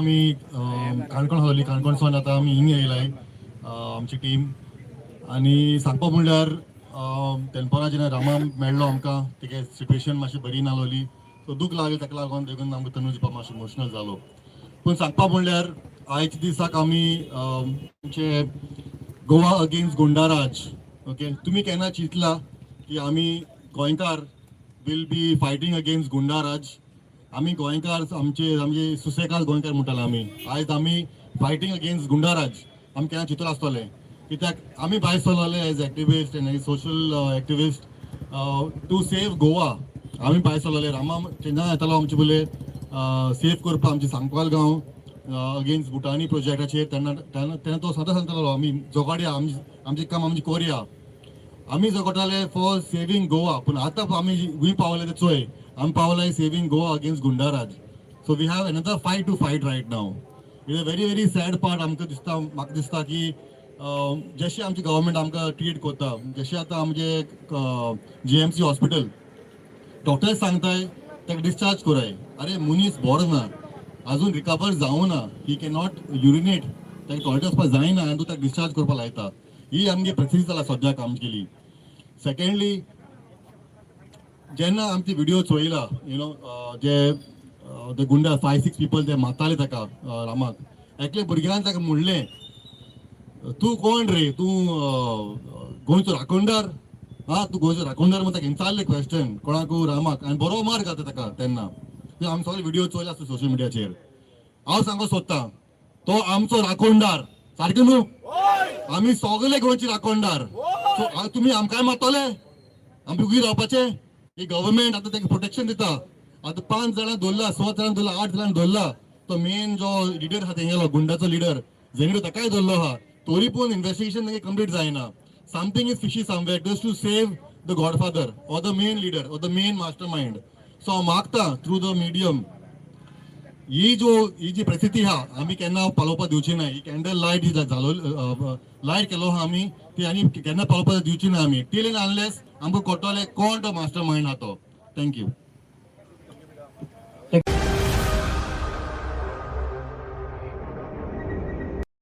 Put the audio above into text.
आमी काणकोण आसली. काणकोणसून आतां आमी हिंग येयलाय आमची टीम. आनी सांगपा म्हणल्यार तेनपरा जेन्ना रामा मेळ्ळो आमकां, तेगे सिट्युएशन मातशी बरी नासली, सो दूख लागली. ताका लागून देखून आमकां तनुज मातशें इमोशनल जालो. पूण सांगपा म्हणल्यार आयच्या दिसाक आमी आमचे गोवा अगेन्स्ट गुंडाराज, ओके, तुमी केन्ना चिंतला की आमी गोंयकार will be fighting against goonda raj? आमी गोंयकार, आमचे आमचे सुसेगाद गोंयकार म्हणटाले आमी. आयज आमी फायटींग अगेन्स्ट गुंडाराज. आमी केन्ना चिंतला आसतलें? कित्याक आमी भायर सरलेले as activist and social activist to save Goa. आमी भायर सरलेले, रामा जेन्ना येतालो आमचे पयले सेव करपाक आमचे सांकवाल गांव अगेन्स्ट भुटानी प्रोजेक्टाचेर, तेन्ना तेन्ना तेन्ना तो सदां सांगतालो, आमी झगडया, आमची आमचें काम आमची कोरया. आमी झगडटाले फॉर सेविंग गोवा. पूण आतां आमी खंय पावले ते चोय. आमी पावले saving Goa against goonda raj. So we have another fight to fight right now. It a very very sad part. आमकां दिसता, म्हाका दिसता की जशें आमची गव्हर्मेंट आमकां ट्रीट करता, जशें आतां आमचे जीएमसी हॉस्पिटल डॉक्टर सांगताय ताका डिस्चार्ज कराय. अरे, मनीस बरो ना, अजून रिकवर जावं ना, he cannot urinate, ताका टॉयलेट वचपाक जायना आनी तूं ताका डिस्चार्ज करपाक लायता. ही आमगे परिस्थिती जाला सद्याक आमगेली. सेकंडली, जेन्ना आमची व्हिडिओ चोयला, you know जे ते गुंडा फाय सिक्स पिपल ते मारताले ताका, रामाक, एकले भुरग्यान ताका म्हणलें, "तूं कोण रे? तूं गोंयचो राखणदार हा? तूं गोंयचो राखणदार?" म्हण ताका विचारलें क्वेश्चन. कोणाकू? रामाक. आनी बरो मार घातला ताका तेन्ना. ते आमी सगळे व्हिडिओ चोयले आसता सोशल मिडियाचेर. हांव सांगो सोदता, तो आमचो राखणदार, सारकें न्हू? आमी सगळे गोंयचे राखणदार. सो तुमी आमकांय मारतले, आमी उगी रावपाचे? ही गव्हर्मेंट आतां ताका प्रोटेक्शन दिता. आतां पांच जाणां धरला, सात जाणां धरला, आठ जाणां धरला. तो मेन जो लिडर आहा तेंगेलो, गुंडाचो लिडर जेणें, ताकाय धरलो आहा. तरी पूण इन्वेस्टिगेशन कंप्लीट जायना. Something is fishy somewhere, just to save the godfather or the main leader or the main mastermind. So हांव मागता थ्रू the medium, ही जी परिस्थिती आहा, आमी केन्ना पालोवपाक दिवची ना. ही कॅन्डल लायट जी जालो लायट केलो आहा आमी, ती आनी केन्ना पालोवपाक दिवची ना आमी, टील एंड अनलेस आमकां कळटलें कोण तो मास्टर मायंड आहा तो. Thank you.